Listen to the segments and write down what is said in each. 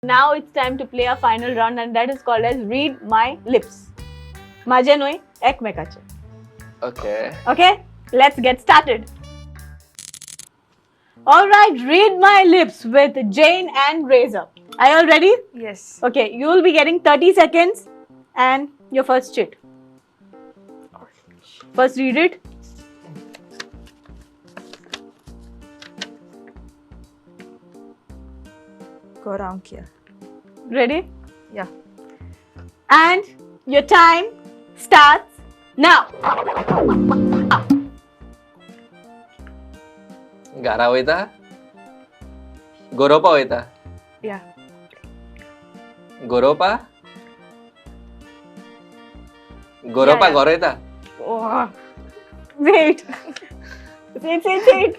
Now it's time to play a final round and that is called as read my lips. माझे न्हय एकमेकाचे. Okay. Okay, let's get started. All right, read my lips with Jane and Razor. Are you all ready? Yes. Okay, you will be getting 30 seconds and your first chit. First, read it. Gaurang Kia. Ready? Yeah. And your time starts now. घरा वयता, गोरोवपा वयता. Yeah. गोरोवपा गोरोवपा Yeah, yeah. गोरयता. Oh. Wait. Wait, wait, wait.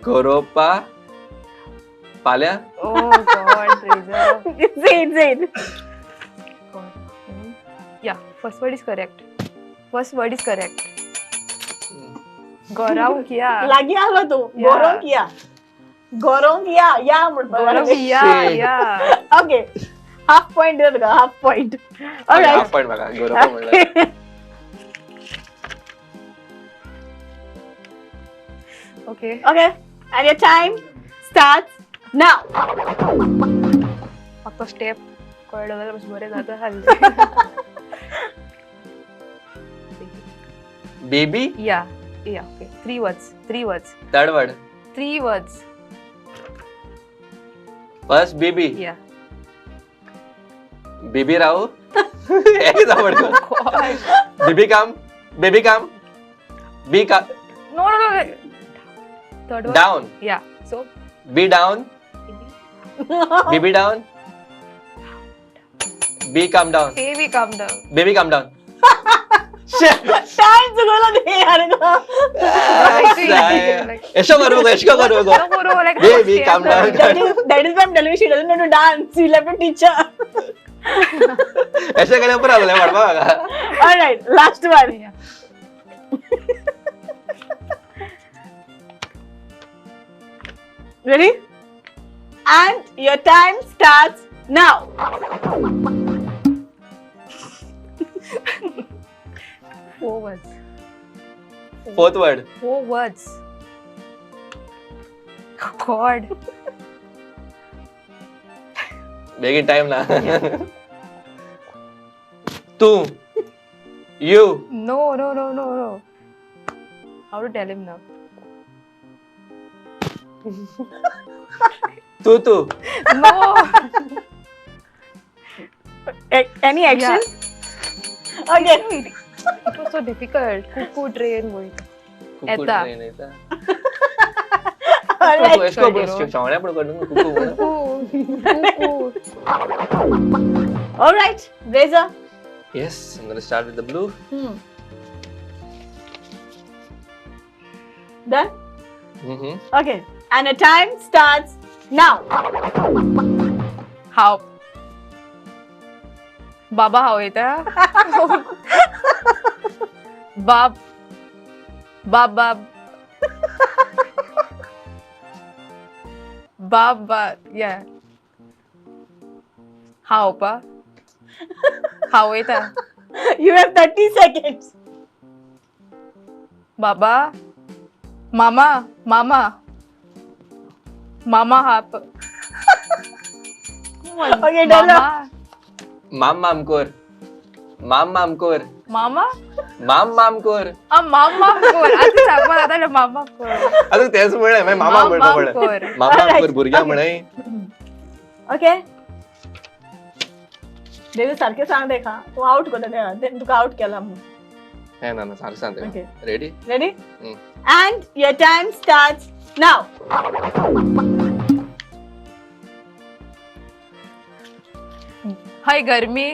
गोरोवपा पाल्या. Oh God, Reza. Wait, wait. God. Hmm. Yeah, first word is correct. First word is correct. Gaurav Kia. लागीं आलो तूं. Yeah. गोरोवंक या, गोरोवंक या या म्हणपाक Gaurav लागलें. Kia. Shit. Yeah. Okay, half point दिला तुका, हाफ पॉइंट. हाफ पॉइंट म्हाका गोरोवपा म्हणल्यार. Okay. Okay, and your time starts now. फक्त स्टेप कळलो जाल्यार मातशें बरें जाता आसलें. Baby. Yeah. Yeah. Okay. Three words. Three words. Third word. Three words. First baby. Yeah. Baby राव हें आवड. God. Baby काम, बेबी काम, बी का. No, no, no. Third word. Down. Yeah. So. Be down, baby down, be calm down. Baby, calm down. Baby calm down. Time चुकवलो ते यार गो. एशो करू गो, एशो करू गो. No, no, like Baby, step calm down. That is why I'm telling you she doesn't know to dance. You'll have to teach her. एशे केल्यार पुरो जातलें म्हणपा म्हाका. All right, last one. Yeah. Ready? And your time starts now. Four words. Fourth word. Four words. God. बेगीन time ना. तूं, you. No, no, no, no, no. How to tell him now? तूं तूं. No. Any action? Okay. It was so difficult. Cuckoo train going. Kuku येता. Train येता. All right. एशको करून शेवण्या पण करून कुकू म्हणून. Cuckoo. Cuckoo. All right, Reza. Yes, I'm gonna start with the blue. Hmm. Done? Mm-hmm. Okay. And the time starts now. How? Baba how येता? बाब. बाब बाब. बाब बाब. Yeah. How pa? How येता? You have 30 seconds. Baba. Mama. Mama. Mama half. Okay, done. मामा. माम माम कोर, माम माम कोर. मामा? माम माम कोर. आ, माम माम कोर. आता सांगपा जाता माम माम कोर. आतां तेच म्हणलें मागीर मामा माम म्हणपा माम पडलें. कोर. माम माम Alright. कोर भुरग्यां म्हणय. Okay. Reza सारखें सांग तेका तूं आवट करता तेका तेणें तुका आवट केला म्हणून. हें ना ना सारकें सांग तेका. Okay. Ready? Ready? Mm. And your time starts now. हाय गर्मी.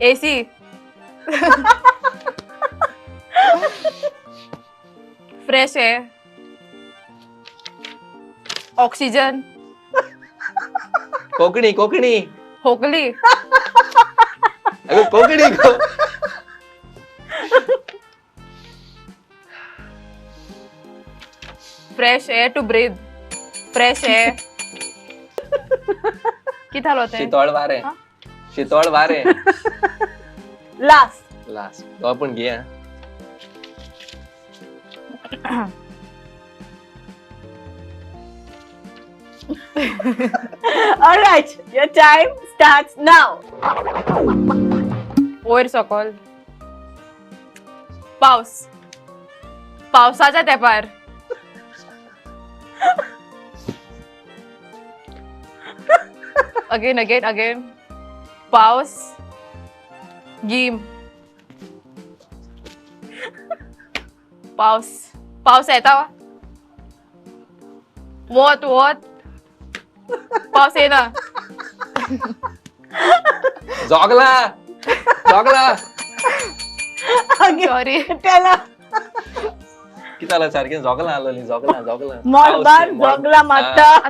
एसी. फ्रेश आहे. ऑक्सिजन. कोंकणी कोंकणी. खोकली. अगं कोंकणी गो. Fresh air to breathe. Fresh air. कितें जालो तें? शितोळ वारें. हा? शितोळ वारें. लास्ट. लास्ट तो पण घे हा. Alright, your time starts now. वयर सकल. पावस. पावसाच्या तेंपार. Again again again. पावस. गीम. पावस. पावस येता. वत वत. पावस येना. जोगला जोगला. Again, sorry. tell her. कितें जालें सारकें? जोगलां आसलोलीं, जोगलां जोगलां. मळबार पावस, जोगलां मारता.